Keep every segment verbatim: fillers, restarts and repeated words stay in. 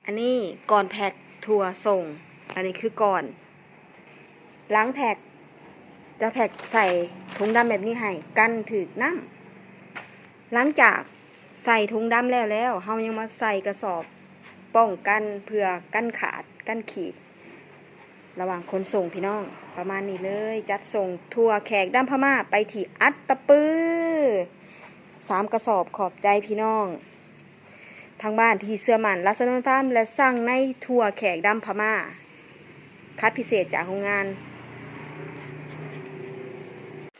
อันนี้ก่อนแพ็คถั่วส่ง อันนี้คือก่อน หลังแพ็คจะแพ็คใส่ถุงดำแบบนี้ให้กันถืกน้ำ หลังจากใส่ถุงดำแล้วแล้ว เฮายังมาใส่กระสอบป้องกันเพื่อกันขาดกันขีด ระหว่างขนส่งพี่น้อง ประมาณนี้เลย จัดส่งถั่วแขกดำพม่าไปที่อัตตปือ สามกระสอบ ขอบใจพี่น้องทางบ้านที่เชื่อมั่นรัสนนฟาร์ม และสั่งในถั่วแขกดำพม่า คัดพิเศษจากโรงงาน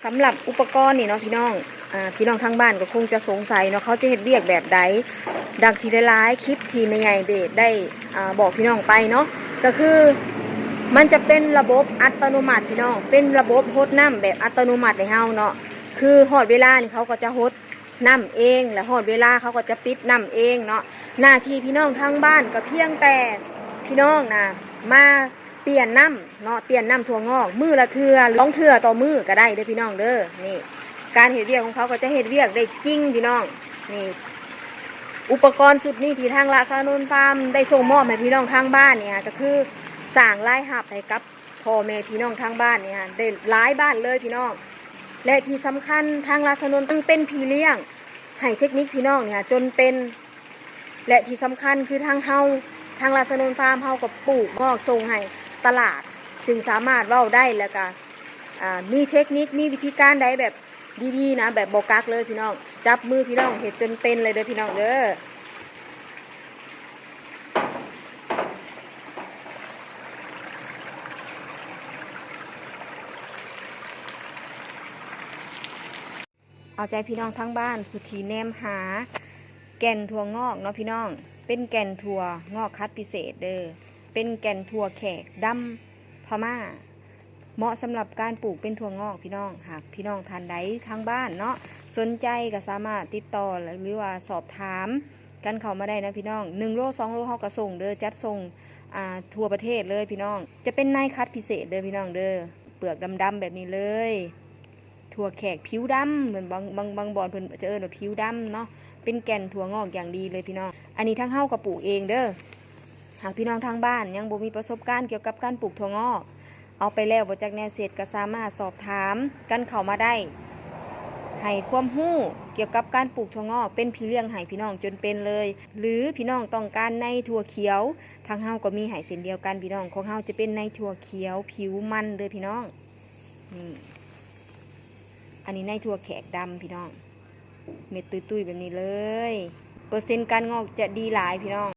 สำหรับอุปกรณ์นี่เนาะพี่น้อง อ่า พี่น้องทางบ้านก็คงจะสงสัยเนาะ เขาจะเฮ็ดเวียกแบบใด ดังที่หลายๆคลิปที่แม่ใหญ่เบสได้ อ่า บอกพี่น้องไปเนาะ ก็คือมันจะเป็นระบบอัตโนมัติพี่น้อง เป็นระบบหดน้ำแบบอัตโนมัติให้เฮาเนาะ คือฮอดเวลานี่เขาก็จะหดน้ำเอง และฮอดเวลาเขาก็จะปิดน้ำเองเนาะ หน้าที่พี่น้องทางบ้านก็เพียงแต่พี่น้องนะมาเปลี่ยนน้ำเนาะ เปลี่ยนน้ำถั่วงอกมื้อละเทื่อ สองเทื่อต่อมื้อก็ได้เด้อพี่น้องเด้อ นี่ การเฮ็ดเวียกของเขาก็จะเฮ็ดเวียกได้จริงพี่น้อง นี่ อุปกรณ์ชุดนี้ที่ทางรัสนนฟาร์มได้ส่งมอบให้พี่น้องทางบ้านเนี่ย ก็คือสร้างรายรับให้กับพ่อแม่พี่น้องทางบ้านเนี่ย ได้หลายบ้านเลยพี่น้อง และที่สำคัญทางรัสนนยังเป็นพี่เลี้ยงให้เทคนิคพี่น้องเนี่ย จนเป็น และที่สำคัญคือทางเฮา ทางรัสนนฟาร์มเฮาก็ปลูกงอกส่งให้ตลาด จึงสามารถเว้าได้ แล้วก็ อ่า มีเทคนิค มีวิธีการใดแบบดีๆนะ แบบบ่กักเลยพี่น้อง จับมือพี่น้องเฮ็ดจนเป็นเลยเด้อพี่น้องเด้อ เอาใจพี่น้องทางบ้านผู้ที่แนมหาแก่นถั่วงอกเนาะพี่น้อง เป็นแก่นถั่วงอกคัดพิเศษเด้อ เป็นแก่นถั่วแขกดำพม่า เหมาะสำหรับการปลูกเป็นถั่วงอกพี่น้อง หากพี่น้องท่านใดทางบ้านเนาะ สนใจก็สามารถติดต่อหรือว่าสอบถามกันเข้ามาได้นะพี่น้อง หนึ่งโล สองโล เฮาก็ส่งเด้อ จัดส่ง อ่า ทั่วประเทศเลยพี่น้อง จะเป็นในคัดพิเศษเด้อพี่น้องเด้อ เปลือกดำๆแบบนี้เลย ถั่วแขกผิวดำ เหมือนบาง บาง บางบ่อนเพิ่นจะเอิ้นว่าผิวดำเนาะ เป็นแก่นถั่วงอกอย่างดีเลยพี่น้อง อันนี้ทางเฮาก็ปลูกเองเด้อ หากพี่น้องทางบ้านยังบ่มีประสบการณ์เกี่ยวกับการปลูกถั่วงอก เอาไปแล้วบ่จักแนวเฮ็ดก็สามารถสอบถามกันเข้ามาได้ ให้ความรู้เกี่ยวกับการปลูกถั่วงอก เป็นพี่เลี้ยงให้พี่น้องจนเป็นเลย หรือพี่น้องต้องการในถั่วเขียว ทางเฮาก็มีให้เช่นเดียวกันพี่น้อง ของเฮาจะเป็นในถั่วเขียวผิวมันเด้อพี่น้อง นี่ อันนี้ในถั่วแขกดำพี่น้อง เม็ดตุ้ยๆแบบนี้เลย เปอร์เซ็นต์การงอกจะดีหลายพี่น้อง